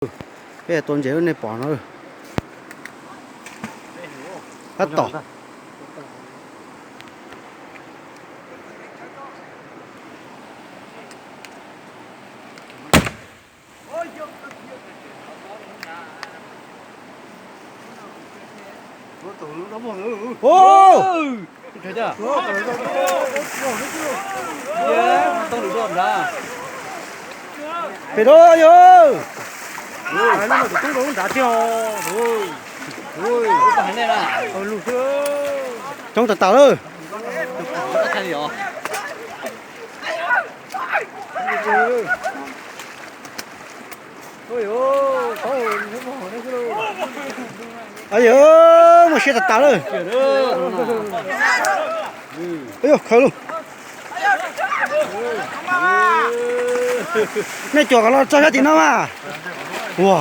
Peb tua ntses lub nej pom no. Tab tom. Pem rau yog. Coob tas tas lawm. Yog muaj siab tas tas lawm. Khaws lauj. Nej cuam kom los txog sab tim no mas. Ua,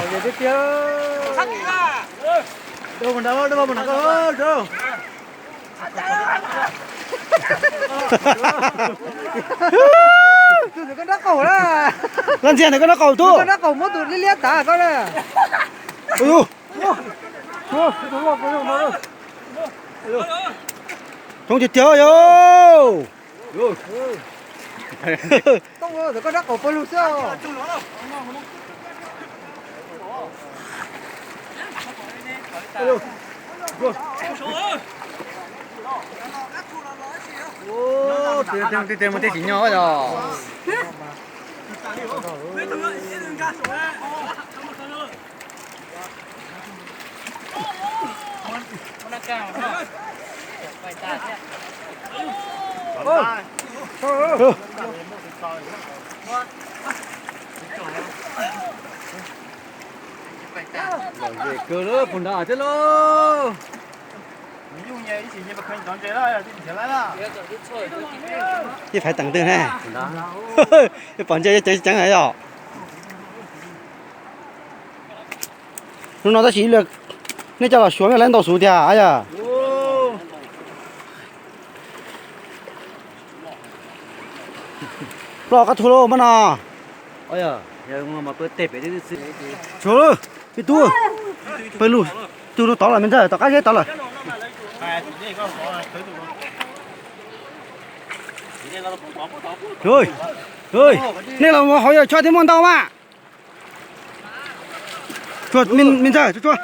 los ntxias ntawm koj nraub qaum tub. Coob tiag tiag yog. Tej mus tej tsis nyob yog. Lom zem kawg lawm puag nrad thiab lauj. Ib phaiv teem twg ne? Pom ntsia ceev ceev yom. Hnub no tab sis nej coj los suav nej lawv ntau xus tiag yom. Ploj qab thu lauj mab no. Tshuav lawm, ib tug pawg lug, ib tug rau tod lawm me ntxawg, tom qab zeb tod lawm. Nej los mus hauv yawg tshuaj thiab muaj ntau mas. Tshuaj me ntxawg, tshuaj tshuaj.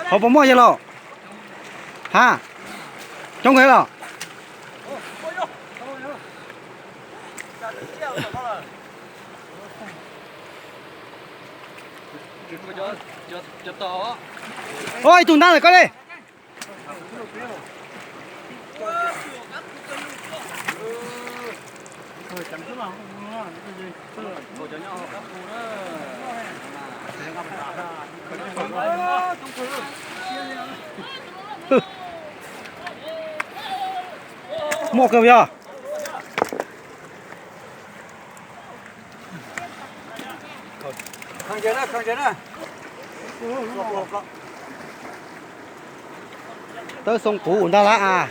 Hauv puas muaj yawg laus? Ha, coob kawg los. Ua ib tug ntab lawm koj li. Muaj kawg yog. Tawb xoo quv ntag lawm as.